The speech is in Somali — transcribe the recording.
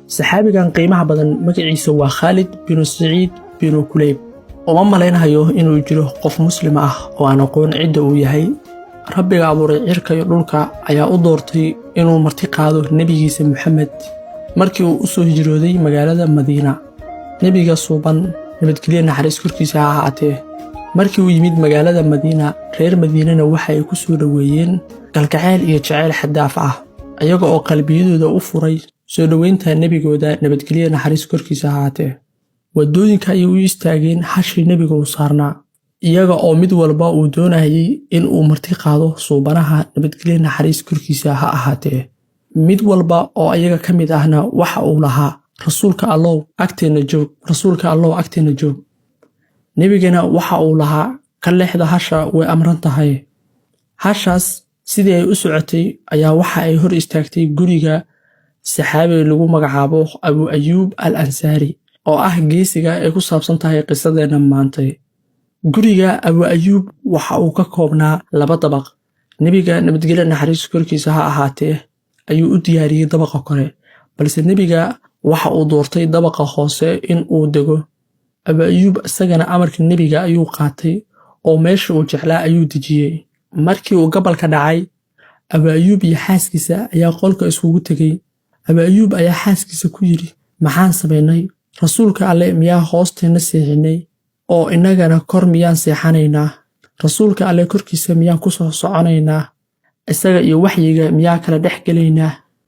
Saxaabigan qiimaha badan magaciisa waa Khaalid binu Saciid binu Kuleyb. Uma malaynayo inuu jiro qof Muslim ah oo aan aqoon cidda uu yahay. Rabbiga abuuray cirka iyo dhulka ayaa u doortay inuu marti qaado nebigiisa Muxamed markii uu u soo hijrooday magaalada Madiina. Nebiga suuban, nabadgelye naxariis korkiisa ha ahaatee, markii uu yimid magaalada Madiina, reer Madiinana waxa ay ku soo dhoweeyeen kalgacayl iyo jacayl xaddaaf ah, iyaga oo qalbiyadooda u furay soo dhoweynta nebigooda, nabadgelye naxariis korkiisa ha ahaatee. Waddooyinka ayay u istaageen hashii nebiga uu saarnaa, iyaga oo mid walba uu doonayay in uu marti qaado suubanaha, nabadgelye naxariis korkiisa ha ahaatee. Mid walba oo ayaga ka mid ahna waxa uu lahaa: "Rasuulka Allow, agteenna joog! Rasuulka Allow, agteenna joog!" Nebigana waxa uu lahaa: "Ka leexda, hasha way amran tahay." Hashaas sidii ay u socotay ayaa waxa ay hor istaagtay guriga saxaabiga lagu magacaabo Abu Ayuub al Ansaari, oo ah geesiga ay ku saabsan tahay qisadeenna maantay. Guriga Abu Ayuub waxa uu ka koobnaa laba dabaq. Nebiga, nabadgelya naxariis korkiisa ha ahaatee, ayuu u diyaariyey dabaqa kore, balse nebiga waxa uu doortay dabaqa hoose in uu dego. Abu Ayuub isagana amarka nebiga ayuu qaatay oo meesha uu jeclaa ayuu dejiyey. Markii uu gabalka dhacay, Abu Ayuub iyo xaaskiisa ayaa qolka iskugu tegey. Abu Ayuub ayaa xaaskiisa ku yidhi: "Maxaan samaynay? Rasuulka Alle miyaa hoosteenna seexinay oo innagana kor miyaan seexanaynaa? Rasuulka Alle korkiisa miyaan ku soo soconaynaa? Isaga iyo waxyiga miyaa kala dhex gelaynaa?"